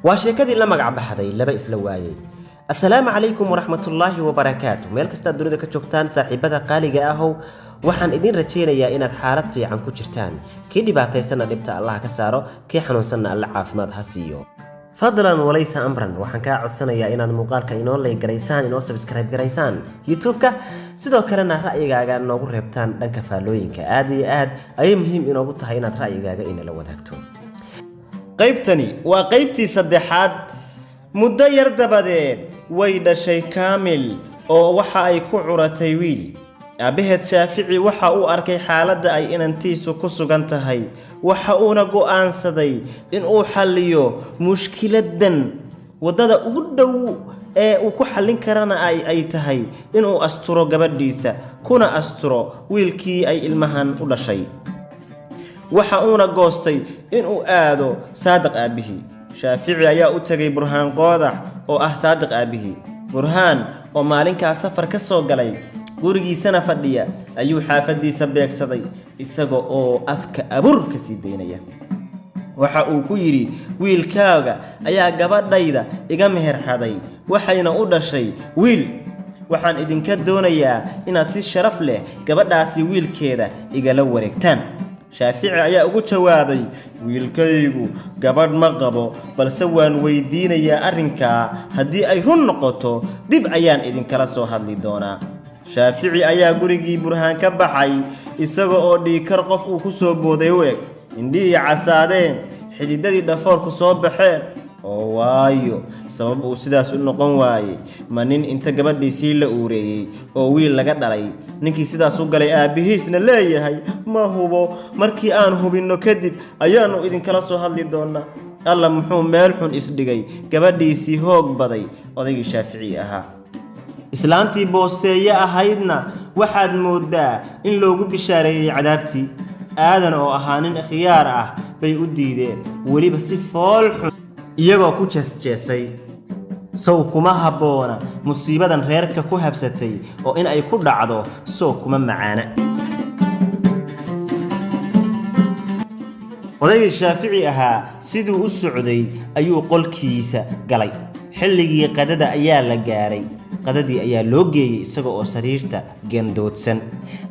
Waa sheekadii la magac baxday Laba Isla Waayey. Assalaamu calaykum waraxmatullaahi wabarakaatu. Meel kastaad dunida ka joogtaan, saaxiibada qaaliga ahow, waxaan idin rajaynayaa inaad xaalad fiican ku jirtaan. Kii dhibaataysanna dhibta Allah ka saaro, kii xanuunsanna Alle caafimaad ha siiyo. Fadlan walaysa amran, waxaan kaa codsanayaa inaad muuqaalka inoo like garaysaan, inoo subscribe garaysaan YouTube-ka, sidoo kalena ra'yigaaga noogu reebtaan dhanka faallooyinka. Aad iyo aad ayay muhiim inoogu tahay inaad ra'yigaaga inala wadaagto. Qaybtani waa qaybtii saddexaad. Muddo yar dabadeed way dhashay Kaamil oo waxa ay ku curatay wiil. Aabbaheed Shaafici waxa uu arkay xaaladda ay inantiisu ku sugan tahay, waxa uuna go'aansaday in uu xalliyo mushkiladdan. Waddada ugu dhow ee uu ku xallin karana ay tahay inuu asturo gabadhiisa, kuna asturo wiilkii ay ilmahan u dhashay. Waxa uuna goostay inuu aado Saadiq aabbihii. Shaafici ayaa u tegay Burhaan Qoodax oo ah Saadiq aabbihii. Burhaan oo maalinkaa safar ka soo galay, gurigiisana fadhiya, ayuu xaafaddiisa beegsaday isaga oo afka abur ka sii daynaya. Waxa uu ku yidhi: "Wiilkaaga ayaa gabadhayda iga meher xaday, waxayna u dhashay wiil. Waxaan idinka doonayaa inaad si sharaf leh gabadhaasi wiilkeeda igala wareegtaan." Shaafici ayaa ugu jawaabay: "Wiilkaygu gabadh ma qabo, balse waan weydiinayaa arrinkaa. Haddii ay run noqoto, dib ayaan idinkala soo hadli doonaa." Shaafici ayaa gurigii Burhaan ka baxay isaga oo dhiikar qof uu ku soo booday u eg, indhihii casaadeen, xididadii dhafoorku soo baxeen. Oo waayo, sabab uu sidaas u noqon waayey ma nin inta gabadhiisii la uureeyey oo wiil laga dhalay, ninkii sidaas u galay aabbihiisna leeyahay: "Ma hubo, markii aan hubinno kadib ayaannu idinkala soo hadli doonaa"? Alla, muxuu meel xun isdhigay! Gabadhiisii hoog baday odaygii Shaafici ahaa. Islaantii Boosteeye ahaydna waxaad mooddaa in loogu bishaareeyey cadaabtii. Aadan oo ahaa nin khiyaar ah bay u diideen, weliba si fool xun, iyagoo ku jeesjeesay. Sow kuma habboona musiibadan reerka ku habsatay oo in ay ku dhacdo sow kuma macaana? Odaygii Shaafici ahaa siduu u socday ayuu qolkiisa galay. Xilligii qadada ayaa la gaaray. Qadadii ayaa loo geeyey isaga oo sariirta gandoodsan.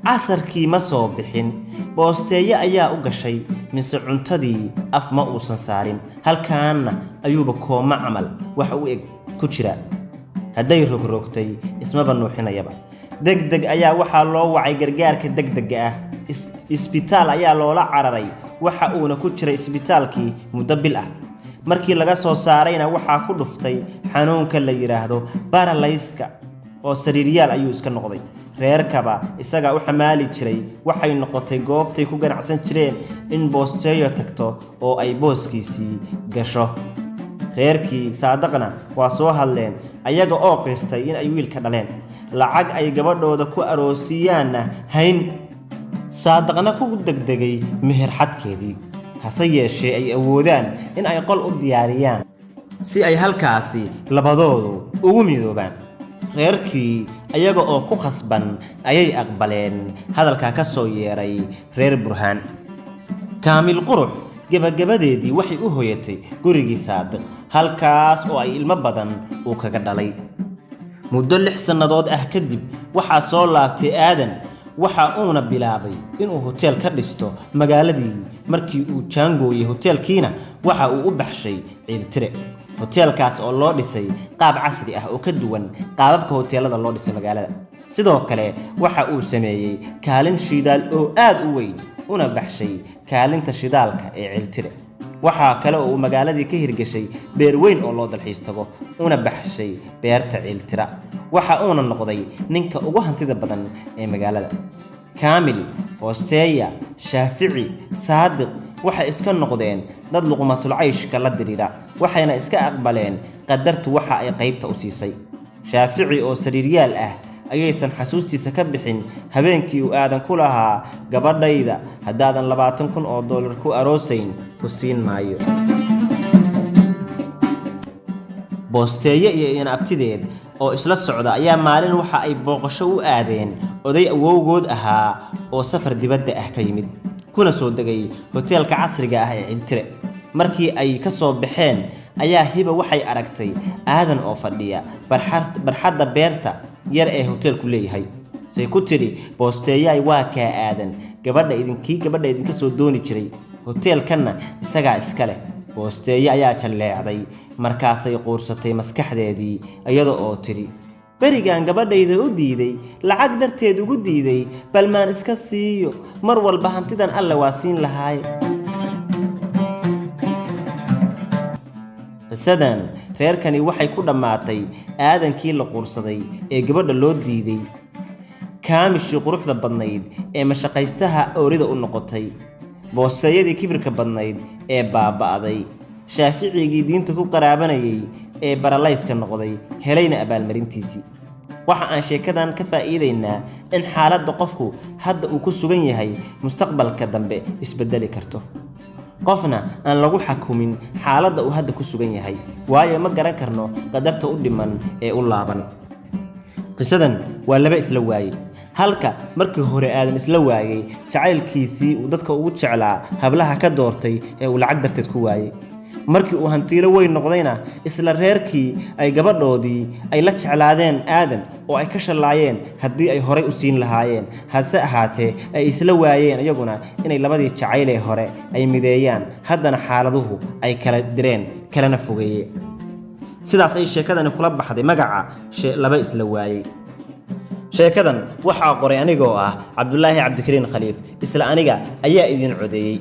Casarkii ma soo bixin. Boosteeye ayaa u gashay, mise cuntadii af ma uusan saarin. Halkaanna ayuuba kooma camal wax u eg ku jira. Hadday rogrogtay, ismaba nuuxinayaba. Deg deg ayaa waxaa loo wacay gargaarka degdega ah. Isbitaal ayaa loola cararay. Waxa uuna ku jiray isbitaalkii muddo bil ah. Markii laga soo saarayna waxaa ku dhuftay xanuunka la yidhaahdo paralysis-ka oo sariiryaal ayuu iska noqday. Reerkaba isagaa u xamaali jiray. Waxay noqotay goobtay ku ganacsan jireen in Boosteeyo tagto oo ay booskiisii gasho. Reerkii Saadaqna waa soo hadleen, ayaga oo qirtay in ay wiilka dhaleen, lacag ay gabadhooda ku aroosiyaanna hayn, Saadaqna ku degdegay meher xadkeedii, hase yeeshee ay awoodaan in ay qol u diyaariyaan si ay halkaasi labadoodu ugu midoobaan. Reerkii ayaga oo ku khasban ayay aqbaleen hadalkaa ka soo yeeray reer Burhaan. Kaamil Qurux gebagabadeedii waxay u hoyatay gurigii Saadiq, halkaas oo ay ilmo badan uu kaga dhalay. Muddo 6 sannadood ah kadib waxaa soo laabtay Aadan. Waxa uuna bilaabay inuu hoteel ka dhisto magaaladii. Markii uu jaangooyey hoteelkiina, waxa uu u baxshay Ciiltire. Hoteelkaas oo loo dhisay qaab casri ah oo ka duwan qaababka hoteelada loo dhisay magaalada. Sidoo kale waxa uu sameeyey kaalin shidaal oo aad u weyn, una baxshay kaalinta shidaalka ee Ciiltire. Waxaa kale oo uu magaaladii ka hirgashay beer weyn oo loo dalxiis tago, una baxshay beerta Ciiltira. Waxa uuna noqday ninka ugu hantida badan ee magaalada. Kaamil, Hoosteeya, Shaafici, Saadiq waxay iska noqdeen dad luqmatul cayshka la diriira, waxayna iska aqbaleen qadartu waxa ay qaybta u siisay. Shaafici oo sariiryaal ah ayaysan xasuustiisa ka bixin habeenkii uu Aadan ku lahaa: "Gabadhayda haddaadan $20,000 ku aroosayn, ku siin maayo." Boosteeye iyo inabtideed oo isla socda ayaa maalin waxa ay booqasho u aadeen oday awowgood ahaa oo safar dibadda ah ka yimid, kuna soo degay hoteelka casriga ah ee Ciltire. Markii ay ka soo baxeen ayaa Hiba waxay aragtay Aadan oo fadhiya barxadda beerta yar ee hoteelku leeyahay. Say ku tidhi, "Boosteeyaay, waa kaa Aadan, gabadha idinkii gabadha idinka soo dooni jiray, hoteelkanna isagaa iska leh." Boosteeye ayaa jalleecday, markaasay quursatay maskaxdeedii iyada oo tidhi, "Berigaan gabadhayda u diiday, lacag darteed ugu diiday, bal maan iska siiyo? Mar walba hantidan Alle waa siin lahaaye." Qisadan reerkani waxay ku dhammaatay Aadankii la quursaday ee gabadha loo diiday, Kaamishii quruxda badnayd ee mashaqaystaha oorida u noqotay, Boosteeyadii kibirka badnayd ee baaba'day, Shaaficigii diinta ku qaraabanayay ee baralayska noqday, helayna abaalmarintiisii. Waxa aan sheekadan ka faa'iidaynaa in xaaladda qofku hadda uu ku sugan yahay mustaqbalka dambe isbedeli karto, qofna aan lagu xakumin xaaladda uu hadda ku sugan yahay, waayo ma garan karno qadarta u dhiman ee u laaban. Qisadan waa laba isla waayey. Halka markii hore Aadan isla waayey jacaylkiisii uu dadka ugu jeclaa, hablaha ka doortay, ee uu lacag darteed ku waayey, markii uu hantiilo weyn noqdayna isla reerkii ay gabadhoodii ay la jeclaadeen Aadan oo ay ka shallaayeen haddii ay horay u siin lahaayeen, hase ahaatee ay isla waayeen iyaguna inay labadii jacaylee hore ay mideeyaan, haddana xaaladuhu ay kala direen kalena fogeeyeen. Sidaas ay sheekadani kula baxday magaca laba isla waayey. Sheekadan waxaa qoray anigoo ah Cabdulaahi Cabdikariin Khaliif, isla aniga ayaa idin codeeyey.